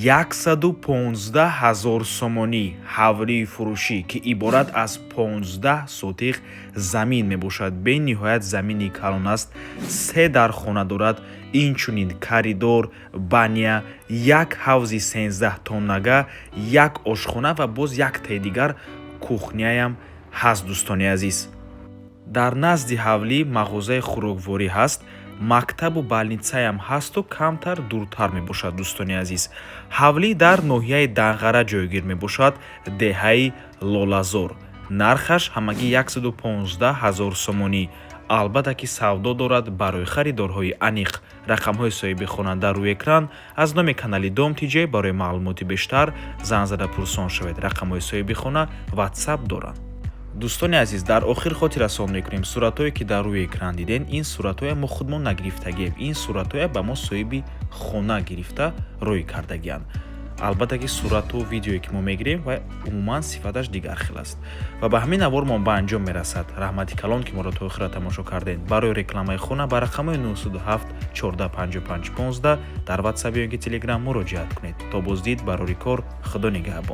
115 ҳазор сомонӣ ҳавлии фурӯшӣ, ки иборат аз 15 сотих замин мебошад. Бениҳоят замини калон аст, се дархона дорад, инчунин коридор, баня, як ҳавзи 13 тоннага, як ошхона ва боз яктаи дигар кухняям ҳаст. Дӯстони азиз, дар назди ҳавлӣ мағозаи хӯрокворӣ ҳаст, мактабу больницаям ҳасту камтар дуртар мебошад. Дӯстони азиз, ҳавлӣ дар ноҳияи Данғара ҷойгир мебошад, деҳаи Лолазор. Нархаш ҳамагӣ 115 ҳазор сомонӣ. Албатта ки савдо дорад. Барои харидорҳои аниқ рақамҳои соҳиби хона дар рӯи экран. Аз номи канали Дом ТиҷЕ барои маълумоти бештар занг зада пурсон шавед. Рақамҳои соҳиби хона Ватсап доранд. Дӯстони азиз, дар охир хотиррасон мекунем: суратҳое, ки дар рӯи экран дидем, ин суратҳоя мо худмон нагирифтагием, ин суратҳоя ба мо соҳиби хона гирифта рӯй кардагианд. Албатта ки сурату видеое, ки мо мегирем, ва умуман сифаташ дигар хел аст. Ва ба ҳамин навормон ба анҷом мерасад. Раҳмати калон, ки моро то охира тамошо кардем. Барои рекламаи хона ба рақамҳои 907 14 55 15 дар Ватсап ё ки Телеграм муроҷиат кунед. То боздид, барори кор, Худо нигаҳбон.